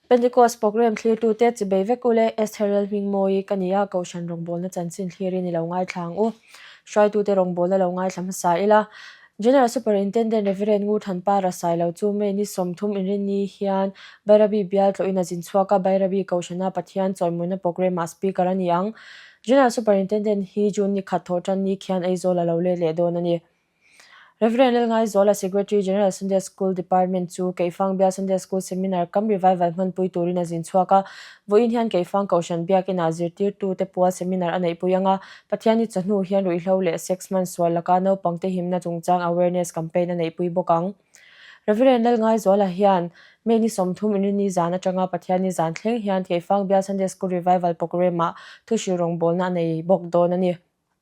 Pentecost programme thlirtute chibei vek ule Esther Lalhmingmawii ka ni a, Kohhran rawngbawlna chanchin thlirin i lo ngaithla ang u. Hruaitute rawngbawlna lo ngaithla hmasa ila. General Superintendent Rev. Ngurthanpara Sailo chu May ni 30 inrinni hian Bairabi bial tlawhin a zin chhuak a, Bairabi Kohhrana Pathian chawimawina programme-ah Speaker a ni ang. General Superintendent hi June ni khat thawh tan ni khian Aizawl a lo let leh dawn a ni. Rev. Lalngaizuala Secretary General Sunday School Department chu Keifang Bial Sunday School Seminar kam Revival hmanpui turin a zin chhuak a. Vawiin hian Keifang Kohhran Biakinah zirtirtute pual seminar a neihpui ang a, Pathianni chawhnu hian ruihhlo leh sex hman sual laka naupangte himna chungchang awareness campaign a neihpui bawk ang. Rev. Lalngaizuala hian May ni 30 Inrinni zan atanga Pathianni zan thleng hian Keifang Bial Sunday School Revival Programme-ah thuhrilh rawngbawlna a nei bawk dawn a ni.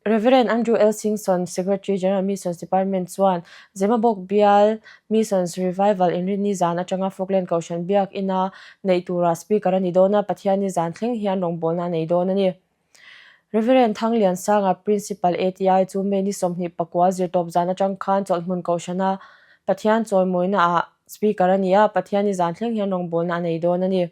Rev. Andrew L. Singson, Secretary General Missions Department chuan Zemabawk bial Missions Revival Inrinni zan atanga Falkland Kohhran Biak ina neih tura Speaker a ni dawn a, Pathianni zan thleng hian rawngbawlna a nei dawn a ni. Rev. Thangliansanga, Principal ATI chu May ni 29 zirtawp zan atang khan Chawlhhmun Kohhrana Pathian chawimawina ah Speaker a ni a, Pathianni zan thleng hian rawngbawlna a nei dawn a ni.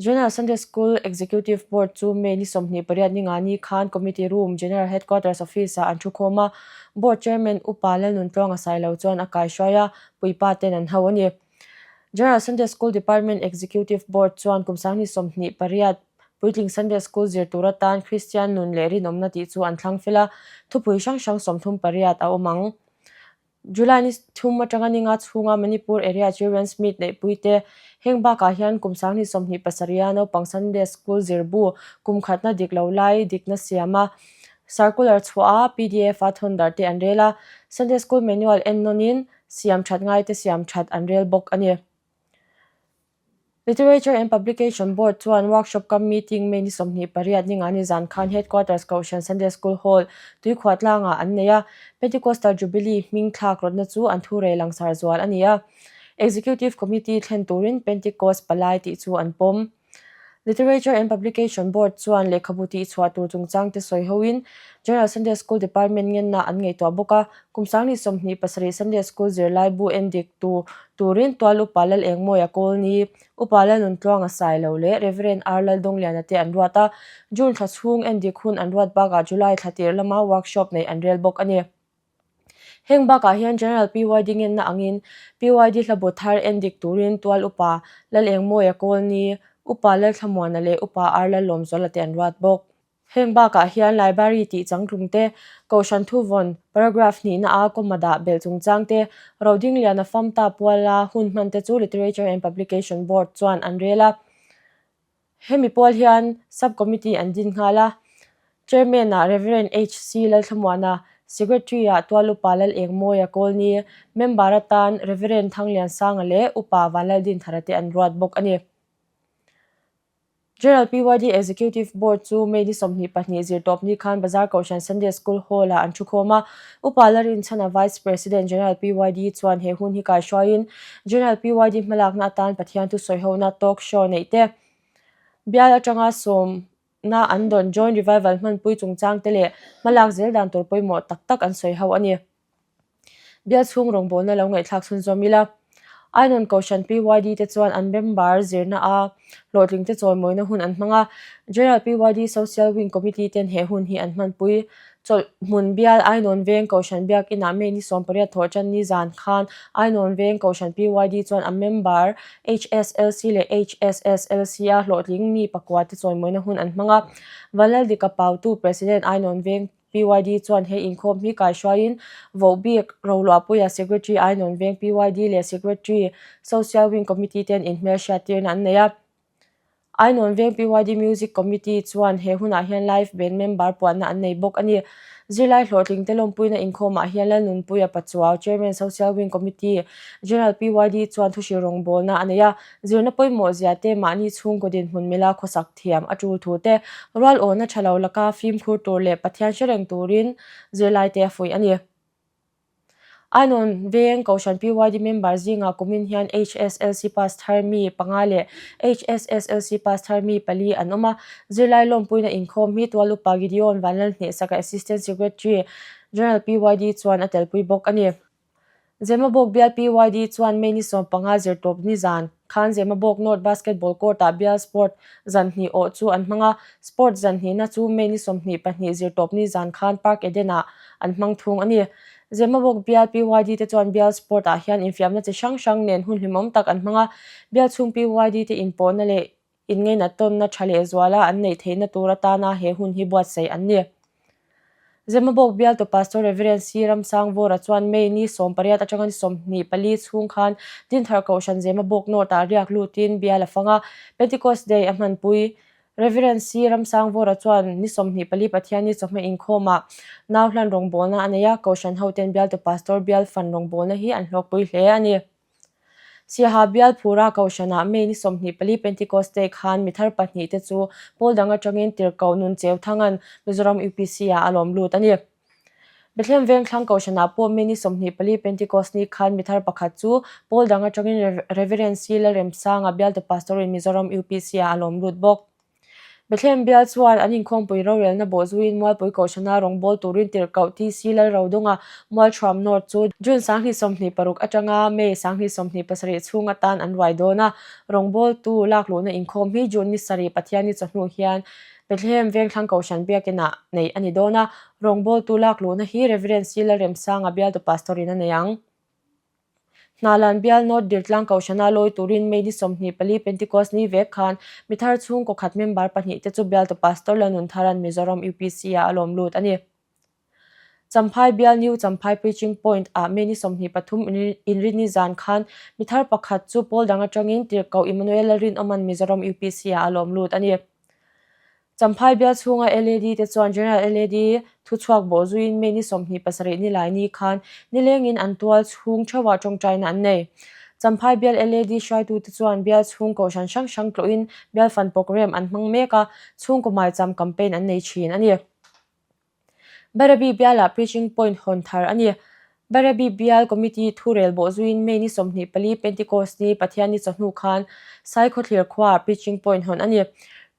General Sunday School Executive Board chu May ni 28 ni nga ni khan Committee Room, General Headquarters Office ah an thukhawm a, Board Chairman Upa Lalnuntluanga Sailo chuan a kaihruai a, puipa ten an ho a ni. General Sunday School Department Executive Board chuan kum 2028 puitling Sunday School zir tur atan Kristian nun leh rinawmna tih chu an thlang fel a, thupui hrang hrang 38 a awm ang. July ni thum atanga ni nga chhunga Manipur Area Children's Meet neihpui te, heng bakah hian kum 2027 a naupang Sunday School zirbu kum khatna dik lo lai dikna siam a, circular chhuah a, pdf a thawn darh te an rel a, Sunday School Manual en nawnin siam that ngai te siam that an rel bawk a ni. Literature and Publication Board chuan workshop cum meeting May ni 28 ni nga ni zan khan Headquarters Kohhran Sunday School Hall, Tuikhuah tlangah an nei a. Pentecostal Jubilee hming thlak rawtna chu an thu rei langsar zual a ni a. Executive Committee thlen turin Pentecost palai tih chu an pawm. Literature and Publication Board chuan lehkhabu tihchhuah tur chungchang te sawi hoin General Sunday School Department ngenna an ngaihtuah bawk a, kum 2027 Sunday School zirlaibu en dik tu turin Tual Upa Lalengmawia Kawlni, Upa Lalnuntluanga Sailo leh Rev. R. Laldawngliana te an ruat a, June thla chhung en dik hun an ruat bakah July thla tir lama workshop neih an rel bawk a ni. Heng bakah hian General PYD ngenna angin PYD hlabu thar en dik turin Tual Upa Lalengmawia Kawlni, Upa Lalthlamuana leh Upa R Lallawmzuala te an ruat bawk. Heng bakah hian Library tih changtlung te, Kohhran thuvawn, paragraph hnihna a comma dah belh chungchang te, Rodingliana Famta puala hun hman te chu Literature and Publication Board chuan an rel a. Hemi pawl hian Sub Committee an din nghal a, Chairman-ah Rev. HC Lalthlamuana, Secretary-ah Tualupa Lalengmawia Kawlni, Member atan Rev. Thangliansanga leh Upa Vanlaldinthara te an ruat bawk a ni. General PYD Executive Board chu May ni 22 zirtawpni khan Bazar Kohhran Sunday School Hall-ah an thukhawm a, Upa Larinchhana Vice President General PYD chuan he hun hi kaihruaiin General PYD hmalakna atan Pathian thusawihona talk show neih te, bial atanga sawmna an dawn Joint Revival hmanpui chungchang te leh hmalak zel dan tur pawimawh tak tak an sawi ho a ni. Bial chhung rawngbawlna lo ngaihthlak chhunzawm ila. Ainawn Kohhran PYD te chuan an member zirna a hlawhtling te chawimawina hun an hmang a, General PYD Social Wing Committee ten he hun hi an hmanpui. Chawlh hmun bial Ainawn Veng Kohhran Biakinah May ni 18 thawh tan ni zan khan Ainawn Veng Kohhran PYD chuan a member HSLC leh HSSLC a hlawhtling mi pakua te chawimawina hun an hmang a. Vanlaldika Pautu President Ainawn Veng PYD chuan he inkhawm hi kaihruaiin Vohbik Roluahpuia Secretary Ainawn Veng PYD leh Secretary Social Wing Committee ten inhmelhriattirna an nei a. Ainawn Veng PYD Music Committee chuan he hunah hian Live Band member puanna an nei bawk a ni. Zirlai hlawhtling te lawmpuina inkhawmah hian Lalnunpuia Pachuau, Chairman Social Wing Committee, General PYD chuan thuhrilh rawngbawlna a nei a. Zirna pawimawh zia te, mahni chhungkaw dinhmun mila khawsak thiam a tul thu te, rual awhna tha lo laka fimkhur tur leh Pathian hre reng turin zirlai te a fuih a ni. Ainawn Veng Kohhran PYD member zingah kumin hian HSLC pass thar mi panga leh HSSLC pass thar mi pali an awm a. Zirlai lawmpuina inkhawm hi Tualupa Gideon Vanlalhnehsaka Assistant Secretary General PYD chuan a telpui bawk a ni. Zemabawk bial PYD chuan May ni 15 zirtawp nizan khan Zemabawk North Basketball Court-ah bial sport zan hnih awh chu an hmang a, sport zan hnihna chu May ni 22 zirtawp nizan khan Park Eden-ah an hmang thung a ni. Zemabawk bial PYD te chuan bial sport-ah hian infiamna chi hrang hrang nen hun hlimawm tak an hmang a, bial chhung PYD te inpawhna leh Inngeina tawnna tha leh zuala an neih theihna tur atana he hun hi buatsaih an ni. Zemabawk bialtu Pastor Rev. C. Ramsangvawra chuan May ni 18 atanga ni 24 chhung khan Dinthar Kohhran Zemabawk North-ah riak lutin bial a fang a, Pentecost Day a hmanpui. Rev. C. Ramsangvawra chuan ni 24 Pathianni chawhma inkhawmah nau hlan rawngbawlna a nei a, Kohhran hoten bialtu Pastor bial fan rawngbawlna hi an hlawkpui hle a ni. Siaha bial phura Kohhranah May ni 24 Pentecost Day khan mi thar pahnihte chu pawl dang atangin tirhkoh nun cheu thanga'n Mizoram UPC-ah a lawm lut a ni. Bethlehem Vengthlang Kohhranah pawh May ni 24 Pentecost ni khan mi thar pakhat chu pawl dang atangin Reverend C. Lalremsanga bialtu Pastor-in Mizoram UPC-ah a lawm lut bawk. Bethlehem bial chuan an inkhawmpui rorelna bawhzuiin Mualpui Kohhrana rawngbâwl turin tirhkoh TC Lalrodunga Mualṭhuam North chu June 2026 aṭanga May 2027 chhung atan an ruai dawn a. Rawngbâwltu lakluhna inkhawm hi June ni sarih Pathianni chawhnu hian Bethlehem Vengthlang Kohhran Biakinah neih a ni dawn a. Rawngbâwltu lakluhna hi Reverend C Lalremsanga bialtu Pastor-in a nei ang. Hnalan bial North Diltlang Kohhrana lawi turin May ni 24 Pentecost ni vek khan mi thar chhungkaw khat member pahnihte chu bialtu Pastor Lalnuntharan Mizoram UPC-ah a lawm lut a ni. Champhai bial New Champhai Preaching Point ah May ni 23 Inrinni zan khan mi thar pakhat chu pawl dang atangin Tirhkoh Emmanuel Lalrinawman Mizoram UPC-ah a lawm lut a ni. Champhai bial chhunga LAD te chuan General LAD thuchhuak bawh zuiin May ni 27 nilai ni khan nilengin an tual chhung theuhah tawngtaina an nei. Champhai bial LAD hruaitute chuan bial chhung kohhran hrang hrang tlawhin bial fan programme an hmang mek a, chhungkaw maicham campaign an nei thin a ni. Barabi bialah Preaching Point hawn thar a ni. Barabi bial Committee thurel bawh zuiin May ni 24 Pentecost ni Pathianni chawhnu khan Saikhawthlir khuaah Preaching Point hawn a ni.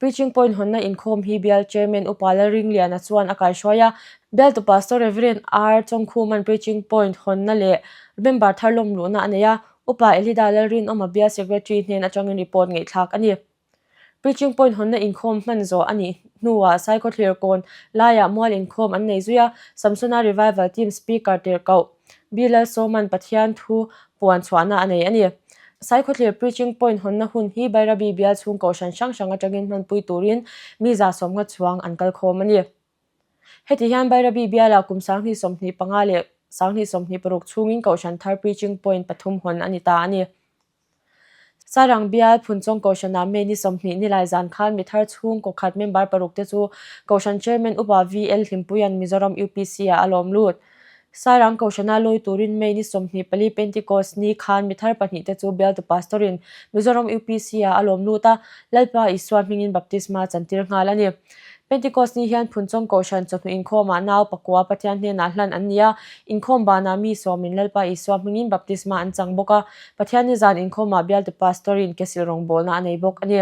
Preaching Point hawnna inkhawm hi bial Chairman Upa Lalringliana chuan a kaihruai a. Bialtu Pastor Rev. R. Chawngkhuman Preaching Point hawnna leh member thar lawmluhna a nei a. Upa Elida Lalrinawma bial Secretary hnen atangin report ngaihthlak a ni. Preaching Point hawnna inkhawm hman zawh a nih hnuah Saikhawthlir kawn laiah mual inkhawm an nei zui a, Samsona Revival Team Speaker tirhkoh B. Lalsawman Pathian thu puan chhuahna a nei a ni. Saikhawthlir Preaching Point hawnna hun hi Bairabi bial chhung kohhran hrang hrang atangin hmanpui turin mi 150 chuang an kalkhawm a ni. Heti hian Bairabi bialah kum 2025 leh 2026 chhungin kohhran thar Preaching Point pathum hawn a ni ta a ni. Sarang bial Phunchawng Kohhranah May ni 20 nilai zan khan mi thar chhungkaw khat member paruk te chu Kohhran Chairman Upa VL Hlimpuia'n Mizoram UPC-ah a lawm lut. Sairang Kohhrana lawi turin May ni 24 Pentecost ni khan mi thar pahnih te chu bialtu Pastor-in Mizoram UPC-ah a lawm lut a, Lalpa Isua hmingin baptisma chantir nghal a ni. Pentecost ni hian Phunchawng Kohhran chawhnu inkhawmah nau pakua Pathian hnenah hlan an ni a, inkhawm banah mi sawmin Lalpa Isua hmingin baptisma an chang bawk a, Pathian ni zan inkhawmah bialtu Pastor-in kesil rawngbawlna a nei bawk a ni.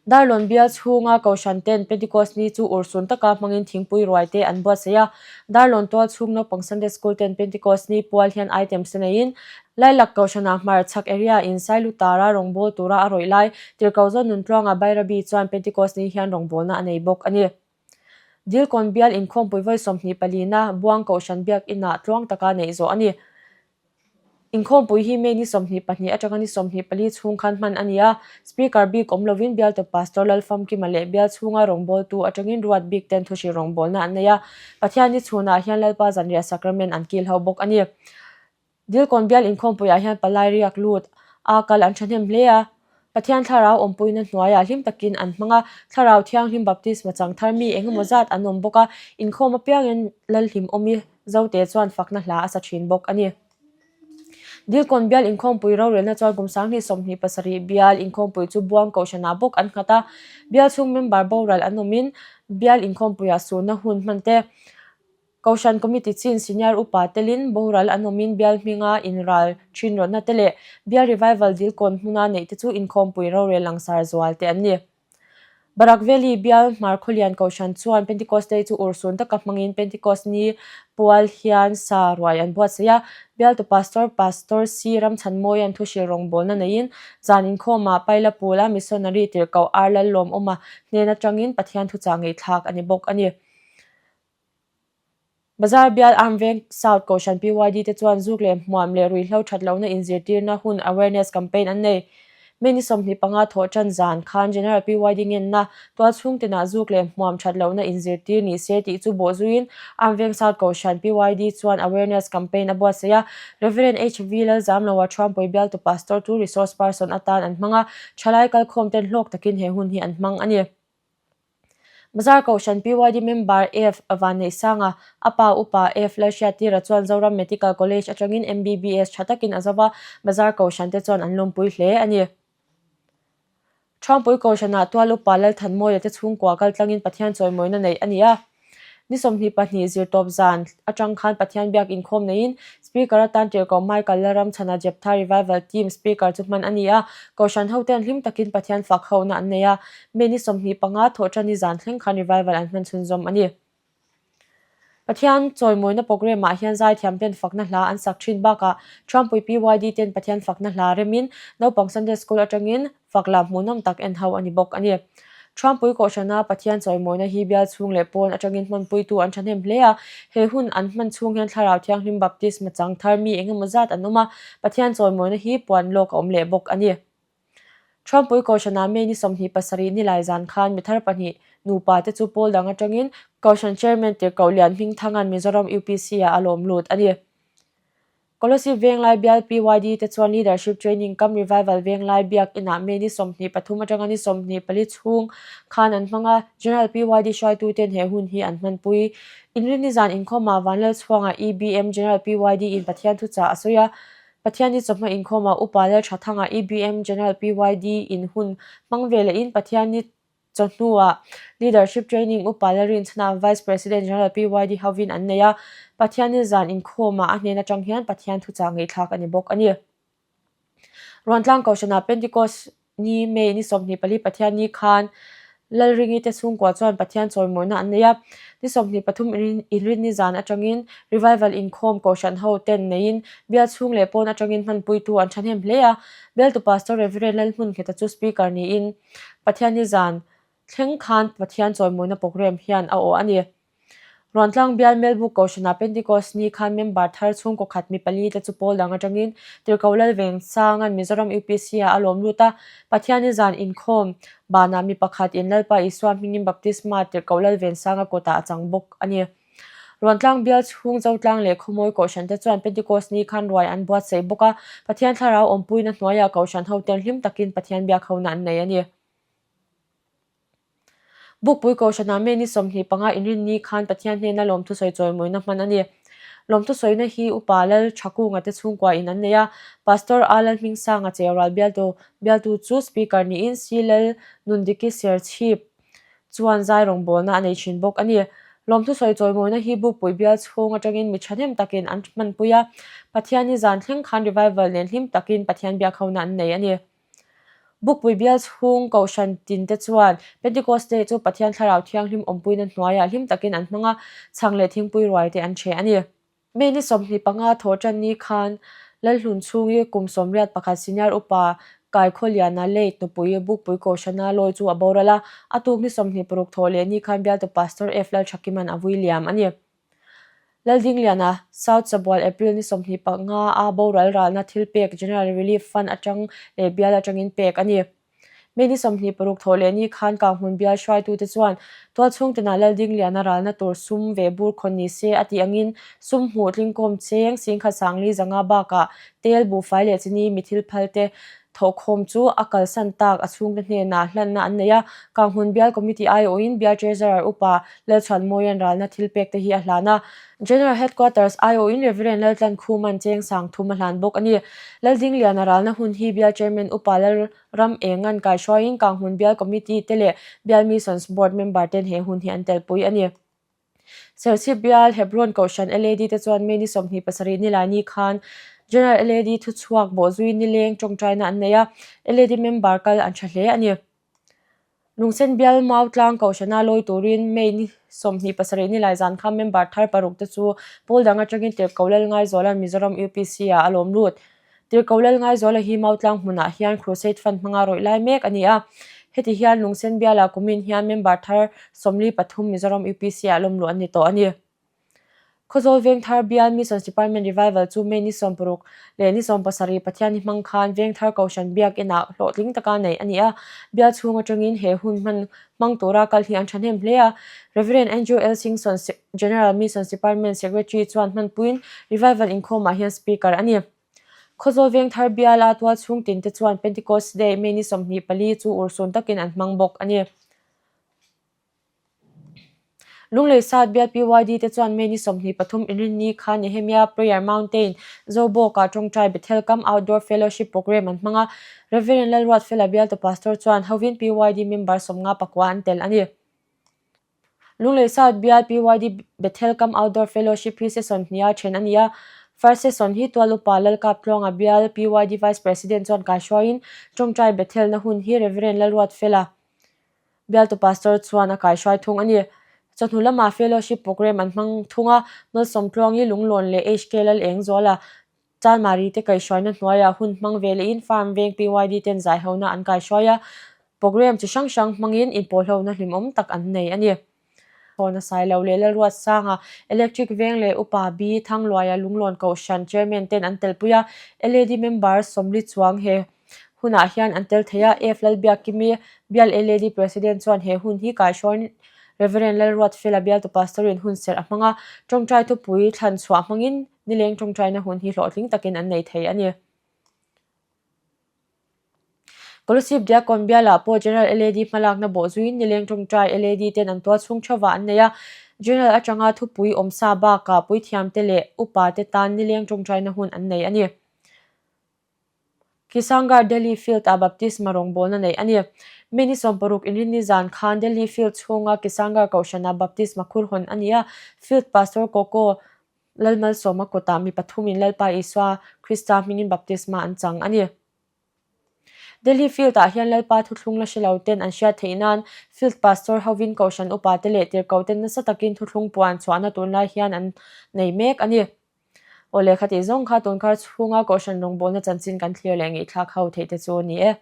Darlawn bial chhunga Kohhran ten Pentecost ni chu urhsun taka hmangin thingpui ruai te an buatsaih a, Darlawn tual chhung naupang Sunday School ten Pentecost ni pual hian items te neiin Lailak Kohhranah hmar chhak area in Sailutara rawngbâwl tura a rawih lai Tirhkoh zawn Nuntluanga Bairabi chuan Pentecost ni hian rawngbâwlna a nei bawk a ni. Dilkawn bial inkhawmpui vawi 24 na Buang Kohhran Biakinah tluang taka neih zawh a ni. Inkhawmpui hi May ni 22 atanga ni 24 chhung khan hman a ni a, Speaker bik awm lovin bialtu Pastor Lalfamkima leh bial chhunga rawngbâwltu atangin ruat bik ten thuhrilh rawngbâwlna an nei a, Pathianni chhunah hian Lalpa zanriah Sacrament an kil ho bawk a ni. Dilkawn bial inkhawmpuiah hian palai riak lut a kal an thahnem hle a, Pathian thlarau awmpuina hnuaiah hlim takin an hmang a, Thlarau Thianghlim Baptisma chang thar mi engemaw zat an awm bawk a, inkhawm apiangin Lalhlim awmi Zote chuan fakna hla a sa thin bawk a ni. Dilkawn bial inkhawmpui rorelna chuan kum 2027 bial inkhawmpui chu Buang Kohhranah bawk an nghat a, bial chhung member boral an awmin bial inkhawmpuiah surna hun hman te, Kohhran Committee chin Senior Upa telin boral an awmin bial hminga inral thin rawtna te leh bial revival dilkawn hmuna neih te chu inkhawmpui rorel langsar zual te an ni. Barak Valley bial Hmarkhawlian Kohhran chuan Pentecost Day chu urhsun taka hmangin Pentecost ni pual hian sa ruai an buatsaih a. Bialtu Pastor Pastor C. Ramchhanmawia'n thuhrilh rawngbawlna neiin zan inkhawmah Paila Pula Missionary tirhkoh Ar Lallawmawma hnen atangin Pathian thuchah ngeihthlak a ni bawk a ni. Bazar bial Arm Veng South Kohhran PYD te chuan zuk leh hmuam leh ruihhlo that lohna inzirtirna hun awareness campaign an nei. May ni 25 thawh tan zan khan General PYD ngenna tual chhungtinah zuk leh hmuam that lohna inzirtir ni se tih chu bawhzuiin Arm Veng South Kohhran PYD chuan awareness campaign a buatsaih a. Rev. HV Lalzamloa Thuampui bialtu Pastor chu resource person atan an hmang a, thalai kalkhawm ten hlawk takin he hun hi an hmang a ni. Bazar Kohhran PYD member F Vanneihsanga, a pa upa F Lalhriattira chuan Zoram Medical College atangin MBBS tha takin a zo va, Bazar Kohhran te chuan an lawmpui hle a ni. Thuampui Kohhranah tual upa Lalthanmawia te chhungkua kaltlangin Pathian chawimawina neih a ni a. Ni 22 zirtawp zan atang khan Pathian biak inkhawm neiin Speaker atan tirhkoh Michael Lalramchhana Jeptha Revival Team Speaker chu hman a ni a, Kohhran hoten hlim takin Pathian fak hona an nei a, May ni 25 thawhṭan ni zan thleng khan Revival an hman chhunzawm a ni. Pathian chawimawina programme ah hian zaithiam ten fakna hla an sak thin bakah Trumpui PYD ten Pathian fakna hla remin naupang Sunday School atangin Fak lah hmuhnawm tak en ho a ni bawk a ni. Thuampui Kohhrana Pathian chawimawina hi bial chhung leh pawn atangin hmanpuitu an thahnem hle a, he hun an hman chhung hian Thlarau Thianghlim Baptisma chang thar mi eng emaw zat an awm a, Pathian chawimawina hi puan lawk a awm leh bawk a ni. Thuampui Kohhrana May ni 27 nilai zan khan mi thar pahnih nupa te chu pawl dang atangin Kohhran Chairman Tirhkoh Lian Hmingthanga'n Mizoram UPC-ah a lawm lut a ni. Kolasib Venglai bial PYD te chuan Leadership Training Cum Revival Venglai biak inah May ni 23 atanga ni 24 chhung khan an hmang a, General PYD hruaituten he hun hi an hmanpui. Inrinni zan inkhawmah Vanlalchhuanga EBM General PYD in Pathian thuchah a sawi a, Pathianni chawhma inkhawmah Upa Lalthathanga EBM General PYD in hun hmang ve lehin Pathianni Chawhnuah Leadership Training Upa Lalrinchhana Vice President General PYD hovin an nei a, Pathianni zan inkhawmah a hnen atang hian Pathian thuchah ngaihthlak a ni bawk a ni. Ruantlang Kohhranah Pentecost ni May ni 24 Pathianni khan Lalringi te chhungkua chuan Pathian chawimawina an nei a, ni 23 Inrinni zan atangin Revival inkhawm Kohhran ho ten neiin bial chhung leh pawn atangin hmanpuitu an thahnem hle a, Bialtu Pastor Rev. Lalhmungheta chu Speaker niin Pathianni zan thleng khan Pathian chawimawina programme hian a awh a ni. Ruantlang bial Melbuk Kohhranah Pentecost ni khan member thar chhungkaw khat mi pali te chu pawl dang atangin Tirhkoh Lalvengsanga'n Mizoram UPC-ah a lawm lut a. Pathianni zan inkhawm banah mi pakhat in Lalpa Isua hmingin baptisma Tirhkoh Lalvensanga kawtah a chang bawk a ni. Ruantlang bial chhung Zotlang leh Khawmawi Kohhran te chuan Pentecost ni khan ruai an buatsaih bawk a, Pathian thlarau awmpuina hnuaiah Kohhran hoten hlim takin Pathian biak hona an nei a ni. Bukpui Kohhranah May ni 25 inrinni khan Pathian hnena lawmthusawi chawimawina hman a ni. Lawmthusawina hi Upa Lal Thakunga te chhungkua in an nei a, Pastor A Lalhmingsanga Cheural bialtu bialtu chu Speaker niin C Lal Nundiki Serchhip chuan zai rawngbawlna a nei thin bawk a ni. Lawmthu sawi chawimawina hi Bukpui bial chhung atangin mi thahnem takin an hmanpui a, Pathianni zan thleng khan revival nen hlim takin Pathian biak hona an nei a ni. Bukpui bial chhung Kohhran tin te chuan Pentecost Day chu Pathian Thlarau Thianghlim awmpuina hnuaiah hlim takin an hmang a, chhang leh thingpui ruai te an ṭheh a ni. May ni 25 thawh tan ni khan Lalhlun chhungi kum 81 senior upa Kaikhawliana late nupui Bukpui Kohhrana lawi chu a boral a, a tuk ni 26 thawh leh ni khan bialtu Pastor F Lalthakiman a vui liam a ni. Laldingliana South Sabual April ni 25 a boral ralna thilpek General Relief Fund atang leh bial atangin pek a ni. May ni 26 thawh leh ni khan Kanghmun bial hruaitute chuan tualchhung tinah Laldingliana ralna tur sum ve bur khawn ni se a tih angin sum hmuh tlingkawm cheng singkhat sangli zanga bakah tel buhfai leh chini mi thil phal te thawhkhawm chu a kalsan tak a chhungte hnenah hlanna an nei a. Kanghmun bial committee aiawhin bial treasurer upa Lalchhuanmawia'n ralna thil pek te hi a hlan a. General Headquarters aiawhin Rev. Laltlankhuma'n cheng sang thum a hlan bawk a ni. Laldingliana ralna hun hi Bial Chairman Upa Lalram Enga'n kaihruaiin Kanghmun Bial Committee te leh Bial Missions Board member ten he hun hi an telpui a ni. Serchhip Bial Hebron Kohhran LAD te chuan May ni 27 Nilaini khan General LAD thuchhuak bawhzui nileng tawngtaina an nei a, LAD member kal an tha hle a ni. Lungsen bial Mautlang Kohhrana lawi turin May ni 27 nilai zan khan member thar paruk te chu pawl dang atangin Tirhkoh Lalngaizuala'n Mizoram UPC ah a lawm lut. Tirhkoh Lalngaizuala hi Mautlang hmunah hian Crusade Fund hmanga rawih lai mek a ni a. Heti hian Lungsen bialah kumin hian member thar 43 Mizoram UPC ah lawm luh an ni tawh a ni. Khawzawl Vengthar bial Missions Department Revival chu May ni 60 leh ni 17 Pathianni hmang khan Vengthar Kohhran Biakinah hlawhtling taka neih a ni a, bial chhung atangin he hun hman hmang tura kal hi an thahnem hle a. Rev. Andrew L. Singson, General Missions Department Secretary chuan hmanpuiin Revival inkhawmah hian Speaker a ni. Khawzawl Vengthar biala tual chhung tinte chuan Pentecost Day May ni 24 chu urhsun takin an hmang bawk a ni. Lunglei Sat bial PYD te chuan May ni 23 inrinni khan Nehemia Prayer Mountain, Zobawkah tawngtai Bethel Kam Outdoor Fellowship Programme an hmang a, Rev. Lalruatfela bialtu Pastor chuan hovin PYD member 59 an tel a ni. Lunglei South bial PYD Bethel Kam Outdoor Fellowship hi session hniha then a ni a, First session hi Tual Upa Lalkaptluanga bial PYD Vice President chuan kaihruaiin tawngtai Bethel na hun hi Rev. Lalruatfela Bialtu Pastor chuan a kaihruai thung a ni. Chawhnu lamah Fellowship Programme an hmang thung a, Malsawmtluangi Lunglawn leh HK Lalengzuala Chalmari te kaihhruaina hnuaiah hun hmang ve lehin Farm Veng PYD ten zaihona an kaihruai a, Programme chi hrang hrang hmangin inpawhlohna hlimawm tak an nei a ni. Hawna Sailo leh Lalruatsanga, Electric Veng leh Upa B Thangluaia Lunglawn Kohhran Chairman ten an telpui a, LAD member Sawmli Chuang he hunah hian an tel thei a, F Lalbiakimi, Bial LAD President chuan he hun hi kaihhruain Rev Lalruatfela bialtu Pastor-in hun serh a hmang a, tawngtai thupui thlan chhuah hmangin nileng tawngtaina hun hi hlawhtling takin an nei thei a ni. Kolasib Diakon bialah pawh General LAD hmalakna bawh zuiin nileng tawngtai LAD ten an tual chhung theuhah an nei a, General atanga thupui awmsa bakah puithiamte leh upate tan nileng tawngtaina hun an nei a ni. Kisangarh Delhi Field ah baptisma rawngbawlna neih a ni. Mi ni 60 inrinni zan khan Delhi Field chhunga Kisangarh kohhranah baptisma khur hawn a ni a, Field Pastor Koko Lalmalsawma kutah mi pathumin Lalpa Isua Krista hmingin baptisma an chang a ni. Delhi Field ah hian Lalpa thuthlung la hre lo ten an hriat theih nan Field Pastor hovin kohhran upate leh tirhkohten nasa takin thuthlung puan chhuahna tunlai hian an nei mek a ni. Aw lehkha tih zawng kha tunkar chhunga Kohhran rawngbawlna chanchin kan thlir leh ngaihthlak ho theih te chu a ni e.